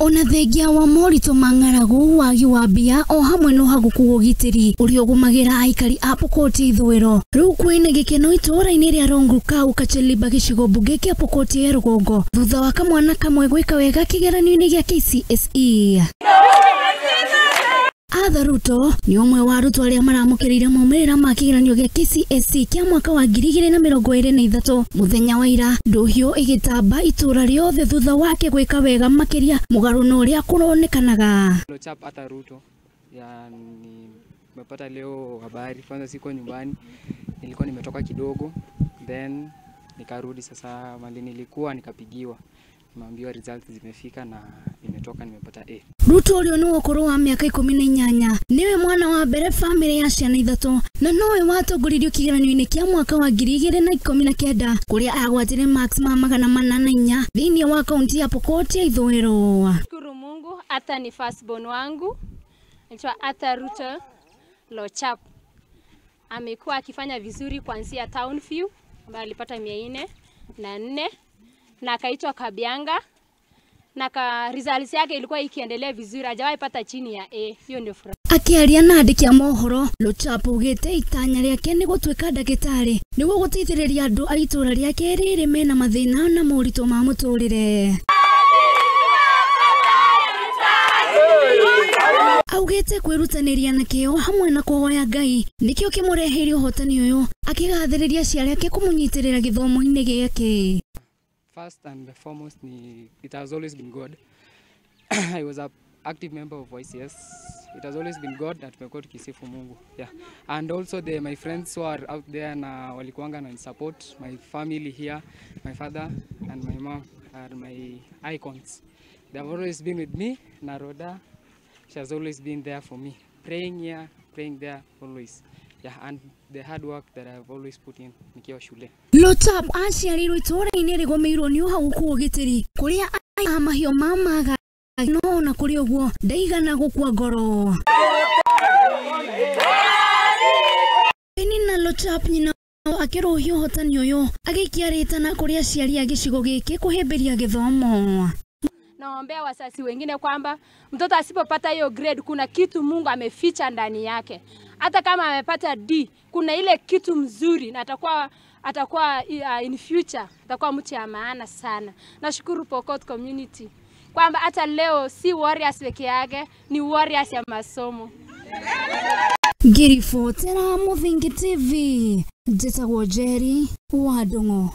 Ona thengia wa moritũ ma ng'aragu, wagi wa mbia o hamwe na ũhagũku wa ũgitĩri ũrĩa ũgũmagĩra aikari a Pokot ya ithũĩro. Rĩu kwĩna gĩkeno itũũra-inĩ rĩa Rongukau Kacheliba gĩcigo mbunge kĩa Pokot ya rũgongo thutha wa kamwana kamwe gwĩka wega kĩgeranio-inĩ gĩa KCSE. Arthur Ruto nĩ ũmwe wa arutwo arĩa maramũkĩrire maumĩrĩra ma kĩgeranio gĩa KCSE kĩa mwaka wa 2023 mũthenya wa ira ndũhiũ ĩgĩtamba itũũra rĩothe thutha wake gwĩka wega makĩria mũgarũ na ũrĩa kũronekanaga. Lochap Arthur Ruto ya nimepata leo habari. Kwanza siko nyumbani, nilikuwa nimetoka kidogo, then nikarudi sasa mali nilikuwa nikapigiwa, nimeambiwa results zimefika na nimetoka nimepata A. Ruto ũrĩa nĩ ũkũrũ wa mĩaka 18 niwe mwana wa mbere famĩlĩ ya ciana ithatũ na nowe watongoririo kĩgeranio-inĩ kĩa mwaka wa 2019 kũrĩa agwatire marks ma 404 thĩinĩ wa kaunti ya Pokot ya ithũĩro. Shukuru Mungu, Arthur ni firstborn wangu, anaitwa Arthur Ruto Lochap. Amekuwa akifanya vizuri kuanzia Townview ambayo alipata 404 na akaitwa Kabianga na ka results yake ilikuwa ikiendelea vizuri, hajawahi pata chini ya A. Hiyo ndio furaha. Akiaria na andĩki a mohoro, Lochap augĩte itanya rĩake nĩ gũtuĩka ndagĩtarĩ nĩguo gũteithĩrĩria andũ a itũũra rĩake rĩrĩ mena mathĩna na moritũ ma mũtũrĩre. Augĩte kwĩrutanĩria na kĩyo hamwe na kũhoya Ngai nĩkĩo kĩmũreheire ũhotani ũyũ, akĩgathĩrĩria aciari ake kũmũnyitĩrĩra gĩthomo-inĩ gĩake. First and foremost, it has always been God. I was an active member of YCS. It has always been God na tumekuwa tukisifu Mungu. Yeah. And also my friends who are out there na walikuanga na support, my family here, my father and my mom are my icons. They have always been with me. Naroda, she has always been there for me. Praying here, praying there, always. Yeah, and the hard work that I've always put in nikiwa shule. Lochap aciarirwo itũũra-inĩ rĩgũmĩirwo nĩ ũhagũku wa ũgitĩri kũrĩa a mahiũ mamaga no ona kũrĩ ũguo ndaigana gũkua ngoro. Penina Lochap nyina akĩrũhia ũhotani ũyũ agĩikia rĩtana kũrĩ aciari a gĩcigo gĩkĩ kũhĩmbĩria gĩthomo. Naombea wazazi wengine kwamba mtoto asipopata hiyo grade kuna kitu Mungu ameficha ndani yake. Hata kama amepata D, kuna ile kitu mzuri na atakuwa in future atakuwa mtu ya maana sana. Nashukuru Pokot community kwamba hata leo si warriors peke yake, ni warriors ya masomo. Ngiribotera Muthingi TV, njĩtagwo Njeri wa Ndung'u.